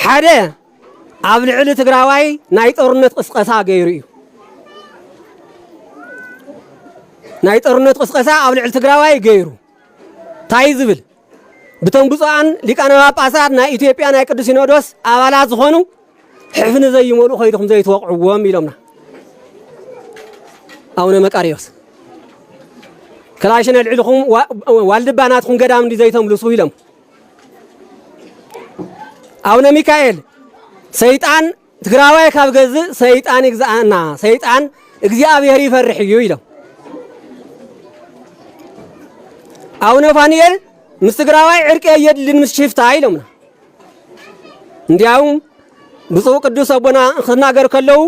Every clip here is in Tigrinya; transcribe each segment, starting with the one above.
ሓደ ኣብ ልዕሊ ትግራዋይ ናይ ጦርነት ቅስቀሳ ገይሩ እዩ። ናይ ጦርነት ቅስቀሳ ኣብ ልዕሊ ትግራዋይ ገይሩ እንታይ ዝብል ብቶም ብፁዓን ሊቃነ ጳጳሳት ናይ ኢትዮጵያ ናይ ቅዱስ ሲኖዶስ ኣባላት ዝኾኑ ሕፍኒ ዘይመልኡ ከይድኹም ዘይትወቕዕዎም ኢሎምና። ኣቡነ መቃርዮስ ክላሽን ኣልዒልኹም ዋ- ዋልድባ ናትኩም ገዳም እንዲ ዘይተምልሱ ኢሎም። ኣቡነ ሚካኤል ሰይጣን ትግራዋይ ካብ ገዝእ ሰይጣን ይግዛኣና፣ ሰይጣን እግዚኣብሔር ይፈርሕ እዩ ኢሎም። ኣቡነ ፋኑኤል ምስ ትግራዋይ ዕርቂ ኣየድልን ምስ ሽፍታ ኢሎምና። እንዲያውም ብፁዕ ቅዱስ ኣቦና ክናገር ከለዉ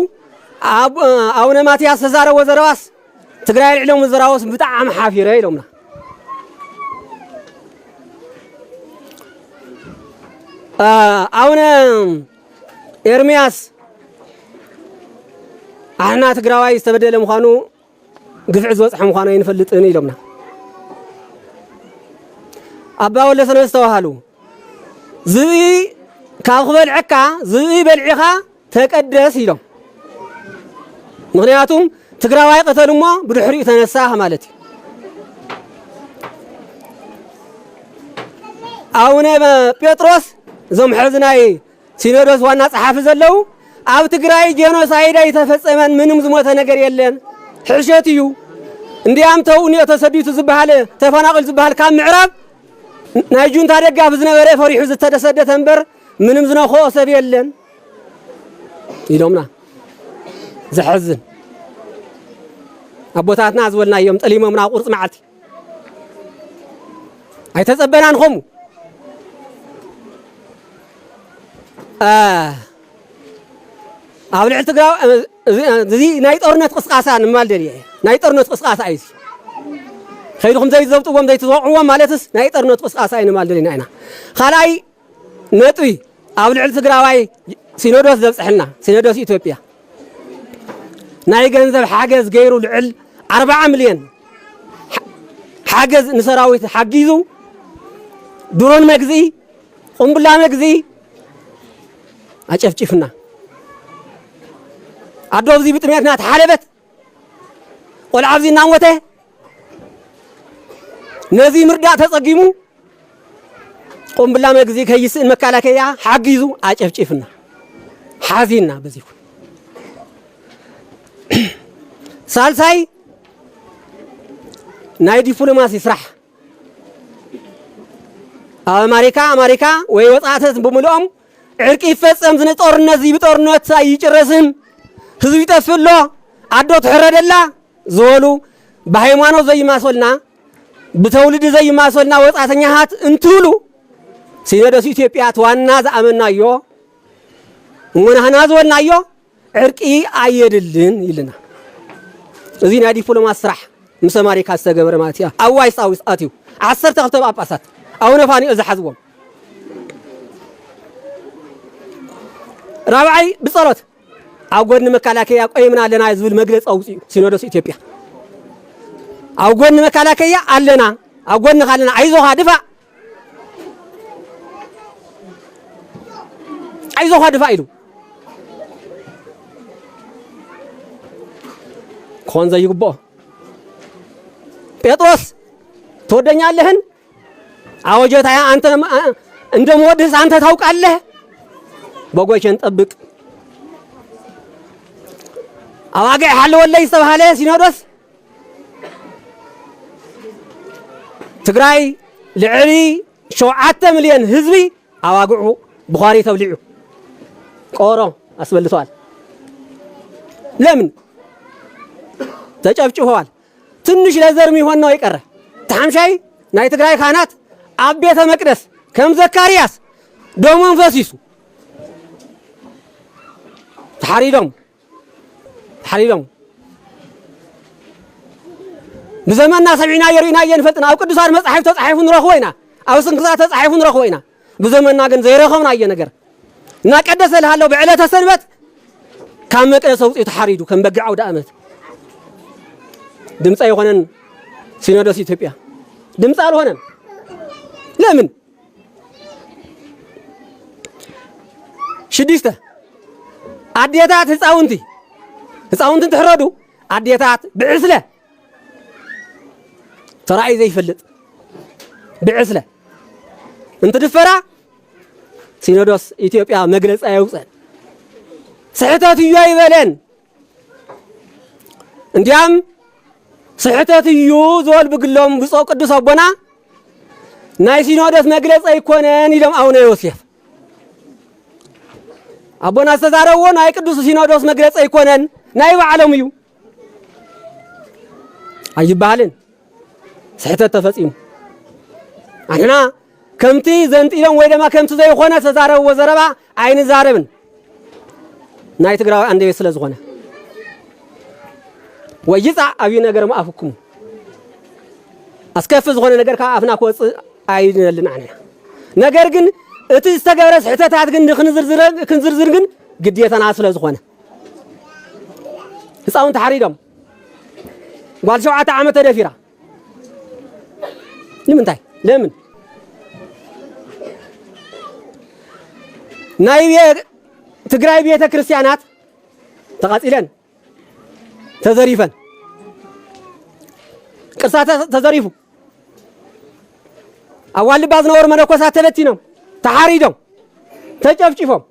ኣብ- ኣቡነ ማትያስ ተዛረቦ ዘረባስ ትግራይ ልዕሎም ዘራወስ ብጣዕሚ ሓፊረ ኢሎምና። ኣቡነ ኤርምያስ ኣሕና ትግራዋይ ዝተበደለ ምዃኑ ግፍዒ ዝበፅሐ ምዃኑ ኣይንፈልጥን ኢሎምና። ኣባ ወልደ ሰንበት ዝተባሃሉ ዝብኢ ካብ ክበልዐካ ዝብኢ በልዒኻ ተቀደስ ኢሎም። ምኽንያቱም ትግራዋይ ቀተሉ እሞ ብድሕሪኡ ተነሳህ ማለት እዩ። ኣቡነ ጴጥሮስ እዞም ሕዚ ናይ ሲኖዶስ ዋና ጸሓፊ ዘለዉ ኣብ ትግራይ ጄኖሳይድ ኣይተፈጸመን፣ ምንም ዝሞተ ነገር የለን፣ ሕሸት እዩ። እንዲያም ተውንዮ ተሰዲቱ ዝበሃል ተፈናቐል ዝበሃል ካብ ምዕራብ ናይ ጁንታ ደጋፊ ዝነበረ ፈሪሑ ዝተደሰደተ እምበር ምንም ዝነኽኦ ሰብ የለን ኢሎምና። ዘሐዝን ኣቦታትና ዝበልናዮም ጠሊሞምና ቁርፂ መዓልቲ ኣይተፀበናን። ኸሙ ኣብ ልዕሊ ትግራይ እዚ ናይ ጦርነት ቅስቃሳ ንማል ደልየ ናይ ጦርነት ቅስቃሳ እዩ። ከይድኹም ዘይትዘብጥዎም ዘይትወቕዕዎም ማለትስ ናይ ጦርነት ቅስቃሳ እዩ ንማል ደሊና ኢና። ካልኣይ ነጥቢ ኣብ ልዕሊ ትግራዋይ ሲኖዶስ ዘብፅሐልና ሲኖዶስ ኢትዮጵያ ናይ ገንዘብ ሓገዝ ገይሩ ልዕል ኣርባዓ ሚልዮን ሓ- ሓገዝ ንሰራዊት ሓጊዙ ድሮን መግዝኢ ቁምብላ መግዝኢ ኣጨፍጭፍና ኣዶ ኣብዚ ብጥሜትና ተሓለበት ቆልዓ ኣብዚ እናሞተ ነዚ ምርዳእ ተጸጊሙ ቁምብላ መግዚ ከይስእን መከላከያ ሓጊዙ ኣጨፍጭፍና ሓዚና በዚ ይኩን። ሳልሳይ ናይ ዲፕሎማሲ ስራሕ ኣብ ኣማሪካ ኣማሪካ ወይ ወጻእተት ብምልኦም ዕርቂ ይፈጸም ዝንጦርነት እዚ ብጦርነት ኣይጭረስን ህዝቢ ይጠፍእ ኣሎ ኣዶ ትሕረደላ ዝበሉ ብሃይማኖት ዘይማሶልና ብተውልዲ ዘይማሶልና ወጻተኛታት እንትብሉ ሲኖዶስ ኢትዮጵያ እቲ ዋና ዝኣመናዮ እሞ ናህና ዝበልናዮ ዕርቂ ኣየድልን ኢልና። እዚ ናይ ዲፕሎማት ስራሕ ምስ ኣማሪካ ዝተገበረ ማለት እያ። ኣብ ዋይት ሃውስ ኣትዩ ዓሰርተ ክልተ ጳጳሳት ኣቡነ ፋኑኤል ዝሓዝዎም ራብዓይ ብጸሎት ኣብ ጎድኒ መከላከያ ቆይምና ኣለና ዝብል መግለፂ ኣውፅኡ ሲኖዶስ ኢትዮጵያ። ኣብ ጎድኒ መከላከያ ኣለና፣ ኣብ ጎድንኻ ኣለና፣ ኣይዞኻ ድፋዕ፣ ኣይዞኻ ድፋዕ ኢሉ ክኾን ዘይግብኦ ጴጥሮስ ትወደኛለህን አወጀታያ አንተ እንደምወድህስ አንተ ታውቃለህ። በጎቼን ጠብቅ። አባገዕ ሓለወለይ ዝተባሃለ ሲኖዶስ ትግራይ ልዕሊ ሸውዓተ ሚልዮን ህዝቢ ኣባግዑ ብዃሪ ተብሊዑ ቆሮ ኣስበልተዋል። ለምን ተጨፍጭፈዋል? ትንሽ ለዘር የሚሆን ነው የቀረ። ተሐምሻይ ናይ ትግራይ ካህናት ኣብ ቤተ መቅደስ ከም ዘካርያስ ደሞም ፈሲሱ ተሓሪዶም ተሓሪዶም ብዘመንና ሰሚዕናዮ ርኢናዮ ንፈልጥና። ኣብ ቅዱሳት መጻሕፍቲ ተጻሒፉ ንረኽቦ ኢና፣ ኣብ ስንክሳር ተጻሒፉ ንረኽቦ ኢና። ብዘመንና ግን ዘይረኸብናዮ ነገር እናቀደሰ ልሃለው ብዕለተ ሰንበት ካብ መቅደስ ኣውፅኡ ተሓሪዱ ከም በጊዕ ኣውደ ኣመት ድምፂ ኣይኾነን። ሲኖዶስ ኢትዮጵያ ድምፂ ኣልሆነን። ለምን? ሽዱሽተ፣ ኣዴታት ህፃውንቲ፣ ህፃውንቲ እንትሕረዱ ኣዴታት ብዕስለ፣ ተራእዩ ዘይፈልጥ ብዕስለ እንትድፈራ፣ ሲኖዶስ ኢትዮጵያ መግለፂ ኣየውፅአን። ስሕተት እዩ ኣይበለን። እንዲያም ስሕተት እዩ ዝበሉ ብግሎም ብፁዕ ቅዱስ ኣቦና፣ ናይ ሲኖዶስ መግለፂ ኣይኮነን ኢሎም ኣቡነ ዮሴፍ። ኣቦና ዝተዛረብዎ ናይ ቅዱስ ሲኖዶስ መግለፂ ኣይኮነን፣ ናይ ባዕሎም እዩ። ኣይበሃልን። ስሕተት ተፈጺሙ። ኣንሕና ከምቲ ዘንጢሎም ወይ ድማ ከምቲ ዘይኾነ ዝተዛረብዎ ዘረባ ኣይንዛረብን። ናይ ትግራዊ ኣንደበት ስለ ዝኾነ። ወይጻእ ኣብዩ ነገር እምኣፍኩም። ኣስከፊ ዝኾነ ነገር ካብ ኣፍና ክወጽእ ኣይንደልን ኣንሕና። ነገር ግን እቲ ዝተገብረ ስሕተታት ግን ንክንዝርዝረ-፣ ክንዝርዝር ግን ግዴታና ስለ ዝኾነ። ህፃውንቲ ሓሪዶም። ጓል ሸውዓተ ዓመት ተደፊራ። ንምንታይ? ለምን? ናይ ቤ-፣ ትግራይ ቤተ ክርስቲያናት ተቓጺለን፣ ተዘሪፈን፣ ቅርሳ ተ-፣ ተዘሪፉ፣ ኣብ ዋልባ ዝነበሩ መነኮሳት ተበቲኖም፣ ተሓሪዶም፣ ተጨፍጭፎም።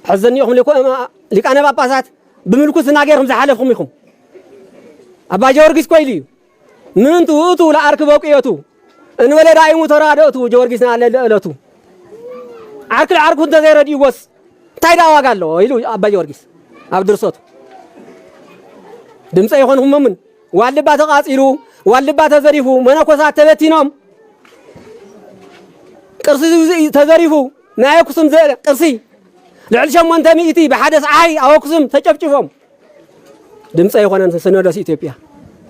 ሕዘኒ ኢኹም ሊቆ-፣ ሊቃነ ጳጳሳት ብምልኩስና ገይርኩም ዝሓለፍኩም ኢኹም። ኣባ ጊዮርጊስ ኮይሉ እዩ። ምእንቱ ውእቱ ለዓርክ በቂየቱ፣ እንበለ ዳይሙ ተራደእቱ ጊዮርጊስና ለለዕለቱ። ዓርክ ለዓርኩ እንተዘይረድእዎስ እንታይ ደኣ ዋጋ ኣለዎ? ኢሉ ኣባ ጊዮርጊስ ኣብ ድርሰቱ። ድምፀ ይኾንኩሞምን። ዋልባ ተቓጺሉ፣ ዋልባ ተዘሪፉ፣ መነኮሳት ተበቲኖም፣ ቅርሲ ተዘሪፉ፣ ናይ ኣክሱም ዘ-፣ ቅርሲ ልዕሊ ሸሞንተ ሚእቲ ብሓደ ሰዓይ ኣብ ኣክሱም ተጨፍጭፎም። ድምፀ ይኾነን ሲኖዶስ ኢትዮጵያ።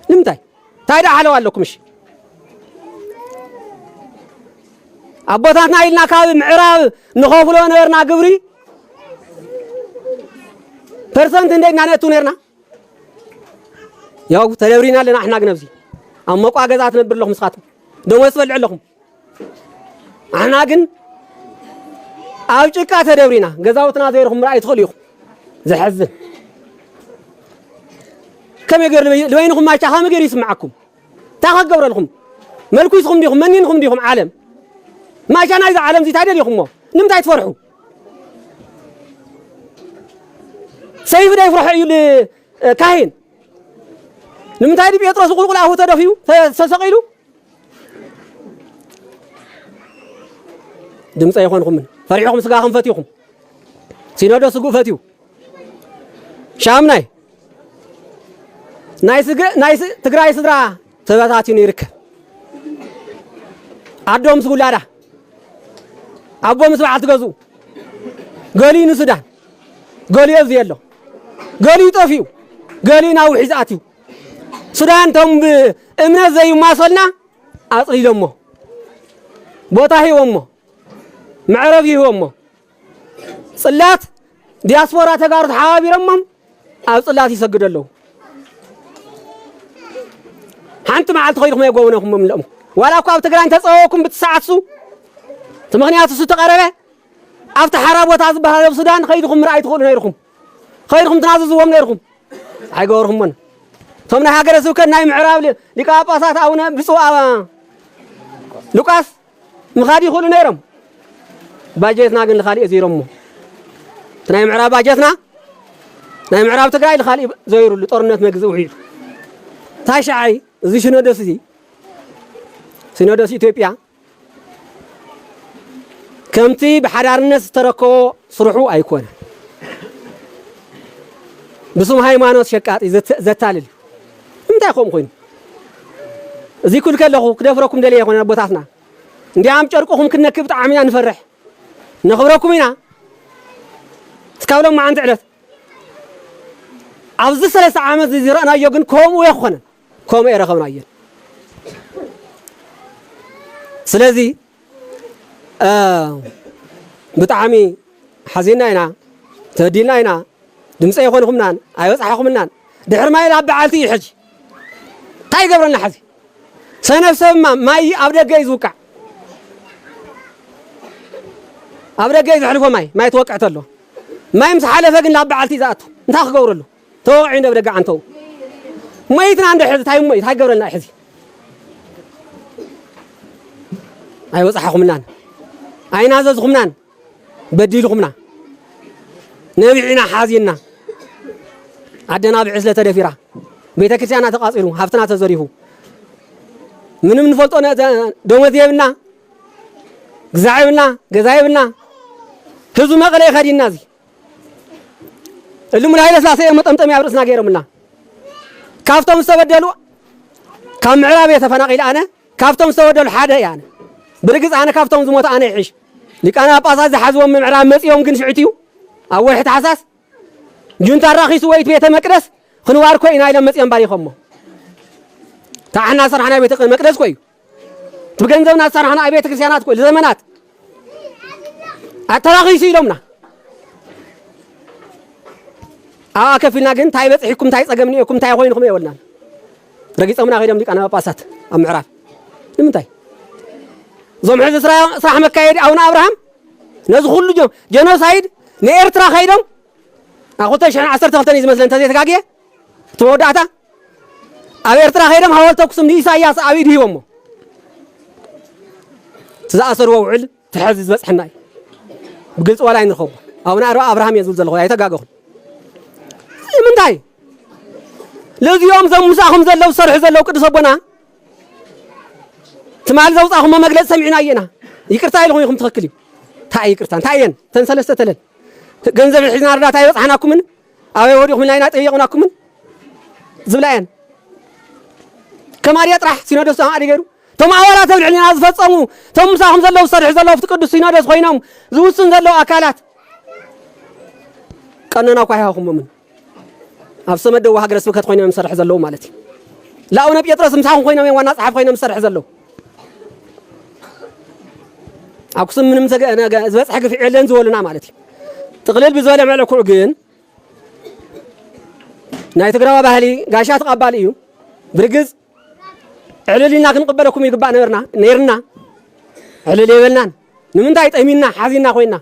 ንምንታይ? እንታይ ደኣ ሓለዋ ኣለኩም? እሺ፣ ኣቦታትና ኢልና ካብ ምዕራብ ንኸፍሎ ነበርና ግብሪ፣ ፐርሰንት እንደ ኢና ነእቱ ነርና። ያው ተደብሪና ኣለና። ኣሕና ግን ኣብዚ ኣብ መቋ ገዛ ትነብር ኣለኹም፣ ንስኻትኩም ደሞዝ ትበልዑ ኣለኹም። ኣሕና ግን ኣብ ጭቃ ተደብሪና፣ ገዛውትና ዘይርኹም ምርኣይ ትኽእሉ ኢኹም። ዘሐዝን። ከመይ ገይሩ ንበይ-፣ ንበይንኹም ማቻ ከመይ ገይሩ ይስምዓኩም? እንታይ ከገብረልኩም? መልኩስኹም ዲኹም? መኒንኹም ዲኹም? ዓለም ማቻ ናይዛ ዓለም እዚ እንታይ ደሊኹሞ? ንምንታይ ትፈርሑ? ሰይፊ ዶ ይፍርሖ እዩ ል-፣ ካህን? ንምንታይ ድዩ ጴጥሮስ ቁልቁል ኣፉ ተደፊኡ ተ-፣ ተሰቒሉ? ድምፂ ኣይኾንኩምን። ፈሪሕኹም ስጋኹም ፈቲኹም። ሲኖዶስ ስጉእ ፈትዩ። ሻምናይ ናይ ስግ-፣ ናይ ስ-፣ ትግራይ ስድራ ተበታቲኑ ይርከብ። ኣዶ ምስ ውላዳ፣ ኣቦ ምስ በዓልቲ ገዝኡ፣ ገሊኡ ንሱዳን፣ ገሊኡ ኣብዚ ኣሎ፣ ገሊኡ ጠፊኡ፣ ገሊኡ ናብ ውሒዝ ኣትዩ። ሱዳን እቶም ብእምነት ዘይማሰልና ኣጽሊሎሞ፣ ቦታ ሂቦሞ፣ መዕረፊ ሂቦሞ፣ ጽላት ዲያስፖራ ተጋሩ ተሓባቢሮሞም ኣብ ጽላት ይሰግዱ ኣለዉ። ሓንቲ መዓልቲ ኸይድኩም ኣይጎበነኹሞም ኣለኹም። ዋላ እኳ ኣብ ትግራይ እንተጸወኩም ብትሰዓትሱ፣ እቲ ምኽንያት እሱ ተቐረበ፣ ኣብቲ ሓራ ቦታ ዝበሃል ኣብ ሱዳን ኸይድኹም ምርኣይ ትኽእሉ ነይርኹም። ኸይድኹም ትናዝዝዎም ነይርኹም። ኣይገበርኹሞን። እቶም ናይ ሃገረ ስብከት ናይ ምዕራብ ሊ-፣ ሊቀ ጳጳሳት ኣቡነ ብፁዕ ኣባ ሉቃስ ምኻድ ይኽእሉ ነይሮም። ባጀትና ግን ንኻሊእ ዘይሮሞ። እቲ ናይ ምዕራብ ባጀትና፣ ናይ ምዕራብ ትግራይ ንኻሊእ ዘይሩሉ፣ ጦርነት መግዝኢ ውዒሉ። ታሽዓይ፣ እዚ ሲኖዶስ እዚ፣ ሲኖዶስ ኢትዮጵያ፣ ከምቲ ብሓዳርነት ዝተረከቦ ስርሑ ኣይኮነ። ብስም ሃይማኖት ሸቃጢ ዘተ-፣ ዘታልል እዩ። ንምንታይ ከምኡ ኮይኑ? እዚ ኩል ከለኹ ክደፍረኩም ደልየ ኣይኮነን ኣቦታትና። እንዲያም ጨርቅኹም ክንነክእ ብጣዕሚ ኢና ንፈርሕ። ነኽብረኩም ኢና። እስካብ ሎማዓንቲ ዕለት ኣብዚ ሰለስተ ዓመት እዚ ዝረኣናዮ ግን ከምኡ ኣይኮነን። ከምኡ ኣይረኸብናዮን። ስለዚ፣ እ፣ ብጣዕሚ ሓዚንና ኢና፣ ተበዲልና ኢና፣ ድምፂ ኣይኾንኹምናን፣ ኣይበፃሕኹምናን። ድሕሪ ማይ ኣብ በዓልቲ እዩ ሕጂ። እንታይ ይገብረና ሕዚ? ሰነፍ ሰብ ማ-፣ ማይ ኣብ ደገ እዩ ዝውቃዕ። ኣብ ደገ እዩ ዘሕልፎ ማይ፣ ማይ ትወቅዕ ተሎ። ማይ ምስ ሓለፈ ግን ናብ በዓልቲ ዝኣቱ። እንታይ ክገብረሉ? ተወቒዑ እንደ ደገ ዓንተው። ሞይትና እንደ ሕዚ፣ ታይ ሞይት፣ ታይ ገብረልና ሕዚ? ኣይወጻሕኹምናን። ኣይናዘዝኹምናን። በዲልኹምና። ነቢዕና ሓዚንና። ዓደና ብዕስለ ተደፊራ። ቤተ ክርስቲያና ተቃጺሉ፣ ሃብትና ተዘሪፉ። ምንም ንፈልጦ ነ-፣ ተ-፣ ደሞዝ የብልና፣ ግዛዕ የብልና፣ ገዛ የብልና። ህዝቢ መቐለ ይኸዲና እዚ። እልሙን ሃይለ ስላሴ እዮም መጠምጠሚ ኣብ ርእስና ገይሮምልና። ካብቶም ዝተበደሉ፣ ካብ ምዕራብ እየ ተፈናቒለ ኣነ፣ ካብቶም ዝተበደሉ ሓደ እየ ኣነ። ብርግጽ ኣነ ካብቶም ዝሞተ ኣነ ይሕሽ። ሊቃነ ጳጳሳት ዝሓዝዎም ምዕራብ መጺኦም ግን ሽዕት እዩ። ኣብ ወርሒ ታሕሳስ ጁንታ ኣራኺሱ ወይ እቲ ቤተ መቅደስ ክንባርኮ ኢና ኢሎም መጺኦም ባሪኾሞ። ታሕና ዝሰራሕና ቤተ መቅደስ ኮ እዩ። እቲ ብገንዘብና ዝሰራሕና ኣብ ቤተ ክርስቲያናት ኮ እዩ። ዘመናት ኣተራኺሱ ኢሎምና። ኣብኣ ከፊልና ግን እንታይ በጺሕኩም፣ እንታይ ጸገም እኒኦኩም፣ እንታይ ኮይንኩም የበልናን። ረጊጾምና ከይዶም ሊቃነ ጳጳሳት ኣብ ምዕራብ። ንምንታይ? እዞም ሕዚ ስራ-፣ ስራሕ መካየዲ ኣቡነ ኣብርሃም ነዚ ኩሉ ጀ-፣ ጀኖሳይድ ንኤርትራ ከይዶም ኣብ ክልተ ሽሕን ዓሰርተ ክልተን እዩ ዝመስለኒ እንተዘይተጋግየ፣ እቲ መወዳእታ ኣብ ኤርትራ ከይዶም ሃወልቲ ኣክሱም ንኢሳያስ ኣብ ኢዱ ሂቦሞ። እቲ ዝኣሰርዎ ውዕል እቲ ሕዚ ዝበጽሐና እዩ። ብግልጺ ዋላ ኣይንረኸቦ። ኣቡነ ኣር-፣ ኣብርሃም እየ ዝብል ዘለኹ፣ ኣይተጋገኹን። ንምንታይ? ለዚኦም ዘም ምሳኹም ዘለዉ ዝሰርሑ ዘለዉ ቅዱስ ኣቦና፣ ትማሊ ዘውጻእኹሞ መግለጺ ሰሚዕና እየና። ይቅርታ ኢልኹም ኢኹም ትኽክል እዩ። እንታይ ይቅርታ? እንታይ እየን? እተን ሰለስተ ተለን ገንዘብ ሒዝና እርዳታ ኣይበጽሓናኩምን? ኣበይ ወዲኹም ኢልና ኣይጠየቕናኩምን? ዝብላ እየን። ከማድያ ጥራሕ ሲኖዶስ ተማዕዲ ገይሩ። እቶም ኣባላት ኣብ ልዕሊና ዝፈጸሙ፣ እቶም ምሳኹም ዘለዉ ዝሰርሑ ዘለዉ ኣብቲ ቅዱስ ሲኖዶስ ኮይኖም ዝውስን ዘለዉ ኣካላት ቀኖና እኳ ኣይሃኹሞምን። ኣብ ሰመደዎ ሃገረ ስብከት ኮይኖም እዮም ዝሰርሑ ዘለዉ ማለት እዩ። ለኣቡነ ጴጥሮስ ምሳኹም ኮይኖም እዮም ዋና ጸሓፊ ኮይኖም ዝሰርሑ ዘለዉ። ኣክሱም ምንም ዘገ-፣ ነገ-፣ ዝበጽሐ ግፍዒ የለን ዝበሉና ማለት እዩ። ጥቕልል ብዝበለ መልክዑ ግን ናይ ትግራዋ ባህሊ ጋሻ ተቐባሊ እዩ። ብርግጽ ዕልል ኢልና ክንቕበለኩም ይግባእ ነበርና፣ ነይርና። ዕልል የበልናን። ንምንታይ ጠሚና፣ ሓዚንና ኮይንና?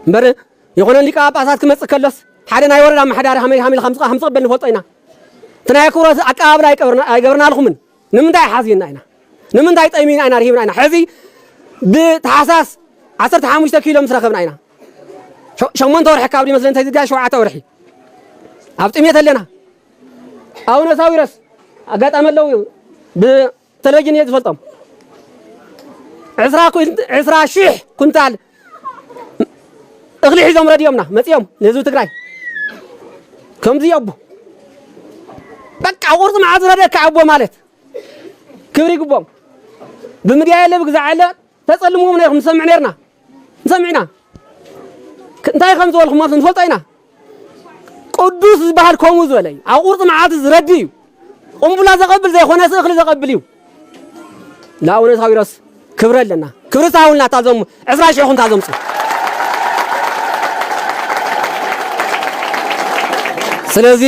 እምበር ይኾነ ሊቀ ጳጳሳት ክመጽእ ከሎስ ሓደ ናይ ወረዳ ኣመሓዳሪ ሃመይ ሃሚል ከም ዝቐ-፣ ከም ዝቕበል ንፈልጦ ኢና። እቲ ናይ ኣክብሮት ኣቀባብላ ኣይቀበርና-፣ ኣይገበርናልኩምን። ንምንታይ ሓዚንና ኢና? ንምንታይ ጠሚና ኢና ርሂብና ኢና? ሕዚ ብታሕሳስ ዓሰርተ ሓሙሽተ ኪሎ ምስ ረኸብና ኢና። ሸ-፣ ሸሞንተ ወርሒ ካብ ድዩ መስለኒ ተይዝጋ ሸውዓተ ወርሒ ኣብ ጥሜት ኣለና። ኣቡነ ሳዊሮስ ኣጋጣሚ ኣለዉ፣ ብቴሌቪዥን እየ ዝፈልጦም። ዕስራ ኩን-፣ ዕስራ ሺሕ ኩንታል እኽሊ ሒዞም ረድዮምና መጺኦም ንህዝቢ ትግራይ። ከምዚ ኣቦ በቃ ቁርፂ መዓት ዝረደካ ኣቦ ማለት ክብሪ ይግቦም። ብምድያ የለ ብግዛዕ የለ ተጸልምዎም ነይርኩም ንሰምዕ ነይርና። ንሰምዕ ኢና። ክ-፣ እንታይ ከም ዝበልኩም ማለት ንፈልጦ ኢና። ቅዱስ ዝበሃል ከምኡ ዝበለ እዩ። ኣብ ቁርፂ መዓት ዝረዲ እዩ። ቁምቡላ ዘቐብል ዘይኮነስ እኽሊ ዘቐብል እዩ። ንኣቡነ ሳዊሮስ ክብሪ ኣለና። ክብሪ ሳውልና እታ ዘሙ-፣ ዕስራ ሽሕኹም እታ ዘምፁ። ስለዚ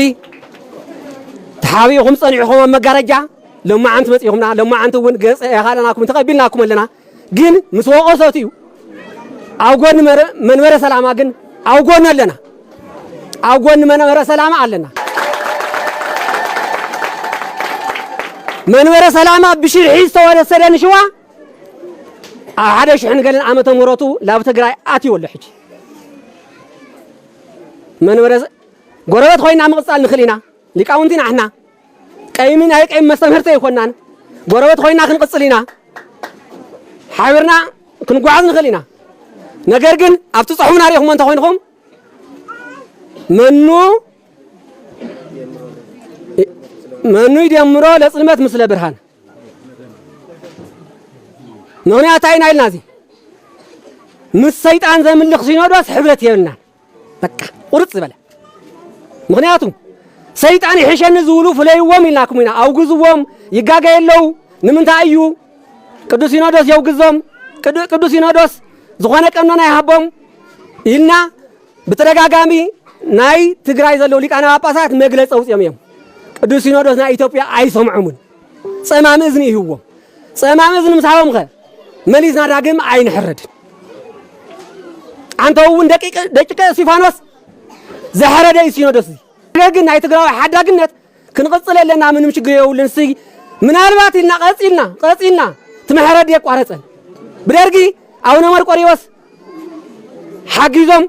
ተሓቢእኹም ጸኒዕኹም ኣብ መጋረጃ ሎማዓንቲ መጺኹምና። ሎማዓንቲ እውን ገጸ የኻለናኩም ተቐቢልናኩም ኣለና። ግን ምስ ወቐሰት እዩ። ኣብ ጎኒ መረ-፣ መንበረ ሰላማ ግን ኣብ ጎኒ ኣለና። ኣብ ጎኒ መንበረ ሰላማ ኣለና። መንበረ ሰላማ ብሽርሒ ዝተወሰደ ንሽዋ ኣብ ሓደ ሽሕን ገለን ዓመተ ምህረቱ ናብ ትግራይ ኣትዩ ኣሎ። ሕጂ መንበረ ሰ-፣ ጎረበት ኮይና ምቕጻል ንኽእል ኢና። ሊቃውንቲ ኢና ኣሕና። ቀይሚ ናይ ቀይሚ መስተምህርቲ ኣይኮናን። ጎረበት ኮይና ክንቕጽል ኢና። ሓቢርና ክንጓዓዝ ንኽእል ኢና። ነገር ግን ኣብቲ ጽሑፍና ርኢኹሞ እንተኾይንኹም መኑ፣ መኑ ይደምሮ ለጽልመት ምስለ ብርሃን። ምኽንያት እንታይ ኢና ኢልና እዚ ምስ ሰይጣን ዘምልኽ ሲኖዶስ ሕብረት የብልናን። በቃ ቁርጽ ዝበለ። ምኽንያቱ ሰይጣን ይሕሸኒ ዝብሉ ፍለይዎም ኢልናኩም ኢና። ኣውግዝዎም፣ ይጋገዩ ኣለዉ። ንምንታይ እዩ ቅዱስ ሲኖዶስ የውግዞም? ቅዱ-፣ ቅዱስ ሲኖዶስ ዝኾነ ቀኖና ይሃቦም ኢልና ብተደጋጋሚ ናይ ትግራይ ዘለዉ ሊቃነ ጳጳሳት መግለጺ ኣውጺኦም እዮም። ቅዱስ ሲኖዶስ ናይ ኢትዮጵያ ኣይሰምዖምን። ጸማም እዝኒ ይህብዎም። ጸማም እዝኒ ምስ ሃቦም ኸ መሊስና ዳግም ኣይንሕረድን። ኣንተ እውን ደቂቅ-፣ ደቂቀ እስጢፋኖስ ዘሕረደ እዩ ሲኖዶስ እዚ። ነገር ግን ናይ ትግራዊ ሓዳግነት ክንቕጽል ኣለና፣ ምንም ችግር የብሉን። እስቲ ምናልባት ኢልና ቀጺልና፣ ቀጺልና፣ እቲ መሕረዲ የቋረጸን። ብደርጊ ኣቡነ መርቆሪዎስ ሓጊዞም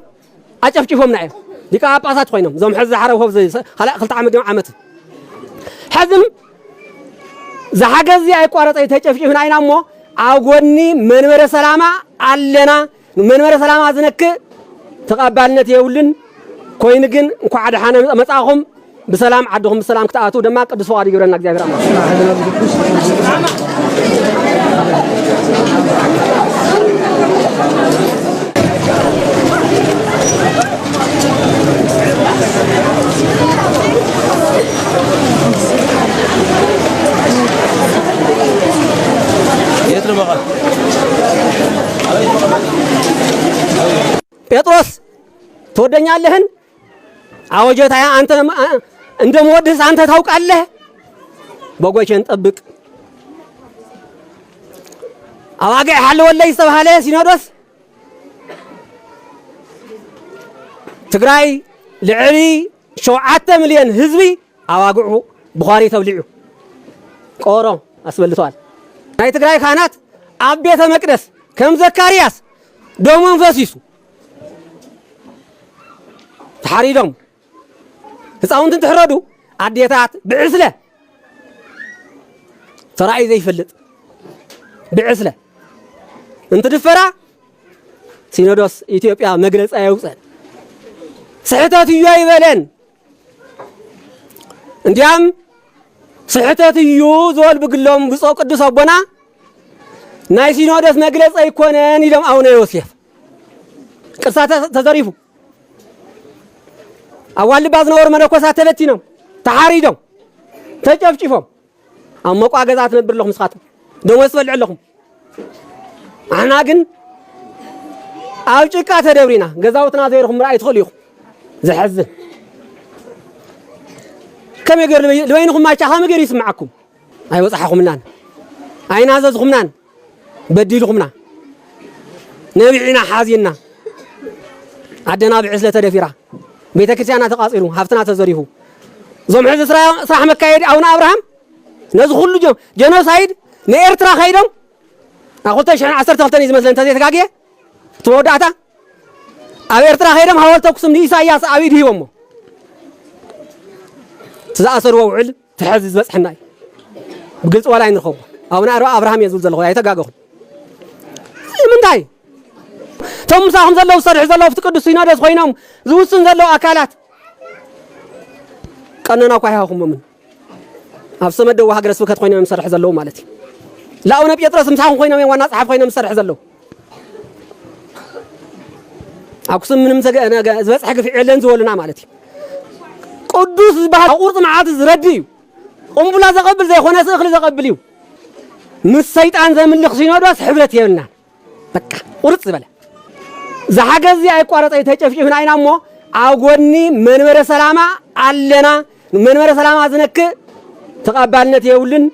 ኣጨፍጭፎምና እዮም። ሊቀ ጳጳሳት ኮይኖም፣ እዞም ሕዚ ዝሓረብዎ ኣብዚ ካልእ ክልተ ዓመት ድዮም ዓመት። ሕዝም ዝሓገዝ እዚ ኣይቋረጸ ተጨፍጭፍና ኢና እሞ፣ ኣብ ጎኒ መንበረ ሰላማ ኣለና። መንበረ ሰላማ ዝነክእ ተቐባልነት የብሉን። ኮይኑ ግን እንኳዕ ደሓነ መጻእኹም። ብሰላም ዓድኹም ብሰላም ክትኣትዉ ድማ ቅዱስ ፍቓዱ ይግበረልና እግዚኣብሔር ኣምላኽ። የት ነው በቃ? ጴጥሮስ ትወደኛለህን? አዎ ጌታዬ፣ አንተ እንደምወድህስ አንተ ታውቃለህ። በጎቼን ጠብቅ። አባግዕ ሓለወለይ ዝተባህለ ሲኖዶስ ትግራይ ልዕሊ ሸውዓተ ሚልዮን ህዝቢ ኣባግዑ ብዃሪ ተብሊዑ ቆሮ ኣስበልተዋል። ናይ ትግራይ ካህናት ኣብ ቤተ መቅደስ ከም ዘካርያስ ደሞም ፈሲሱ ተሓሪዶም። ህፃውንቲ እንትሕረዱ ኣዴታት ብዕስለ ተራእዩ ዘይፈልጥ ብዕስለ እንትድፈራ ሲኖዶስ ኢትዮጵያ መግለፂ ኣየውፅአን። ስሕተት እዩ ኣይበለን። እንዲያም ስሕተት እዩ ዝበሉ ብግሎም ብፁዕ ቅዱስ ኣቦና ናይ ሲኖዶስ መግለፂ ኣይኮነን ኢሎም ኣቡነ ዮሴፍ። ቅርሳ ተ-፣ ተዘሪፉ። ኣብ ዋልባ ዝነበሩ መነኮሳት ተበቲኖም፣ ተሓሪዶም፣ ተጨፍጭፎም። ኣብ መቋ ገዛ ትነብር ኣለኹም ንስኻትኩም። ደሞዝ ትበልዑ ኣለኹም። ኣሕና ግን ኣብ ጭቃ ተደብሪና፣ ገዛውትና ዘይርኹም ምርኣይ ትኽእሉ ኢኹም። ዘሕዝን። ከመይ ገይሩ ልበይ-፣ ልበይንኹም ማቻ ከመይ ገይሩ ይስምዓኩም? ኣይበጻሕኹምናን። ኣይናዘዝኹምናን። በዲልኹምና። ነቢዕና ሓዚንና። ዓደና ብዕስለ ተደፊራ። ቤተ ክርስቲያና ተቃጺሉ፣ ሃብትና ተዘሪፉ። እዞም ሕዚ ስራ-፣ ስራሕ መካየዲ ኣቡነ ኣብርሃም ነዚ ኩሉ ጀ-፣ ጀኖሳይድ ንኤርትራ ከይዶም ኣብ ክልተ ሽሕን ዓሰርተ ክልተን እዩ ዝመስለኒ እንተዘይተጋግየ፣ እቲ መወዳእታ ኣብ ኤርትራ ከይዶም ሃወልቲ ኣክሱም ንኢሳያስ ኣብ ኢድ ሂቦሞ። እቲ ዝኣሰርዎ ውዕል እቲ ሕዚ ዝበጽሐና እዩ። ብግልጺ ዋላ ኣይንረኸቦ። ኣቡነ ኣር-፣ ኣብርሃም እየ ዝብል ዘለኹ፣ ኣይተጋገኹም። ንምንታይ? እቶም ምሳኹም ዘለዉ ዝሰርሑ ዘለዉ ኣብቲ ቅዱስ ሲኖዶስ ኮይኖም ዝውስን ዘለዉ ኣካላት ቀኖና እኳ ኣይሃኹሞምን። ኣብ ሰመት ደቡብ ሃገረ ስብከት ኮይኖም እዮም ዝሰርሑ ዘለዉ ማለት እዩ። ለኣቡነ ጴጥሮስ ምሳኹም ኮይኖም እዮም ዋና ጸሓፊ ኮይኖም ዝሰርሑ ዘለዉ። ኣክሱም ምንም ዘገ-፣ ነገ-፣ ዝበጽሐ ግፍዒ የለን ዝበሉና ማለት እዩ። ቅዱስ ዝበሃል ኣብ ቁርጺ መዓልቲ ዝረዲ እዩ። ቁምቡላ ዘቐብል ዘይኮነስ እኽሊ ዘቐብል እዩ። ምስ ሰይጣን ዘምልኽ ሲኖዶስ ሕብረት የብልናን። በቃ ቁርጽ ዝበለ። ዝሓገዝ እዚ ኣይቋረጸ ተጨፍጭፍና ኢና እሞ ኣብ ጎኒ መንበረ ሰላማ ኣለና። መንበረ ሰላማ ዝነክእ ተቐባልነት የብሉን።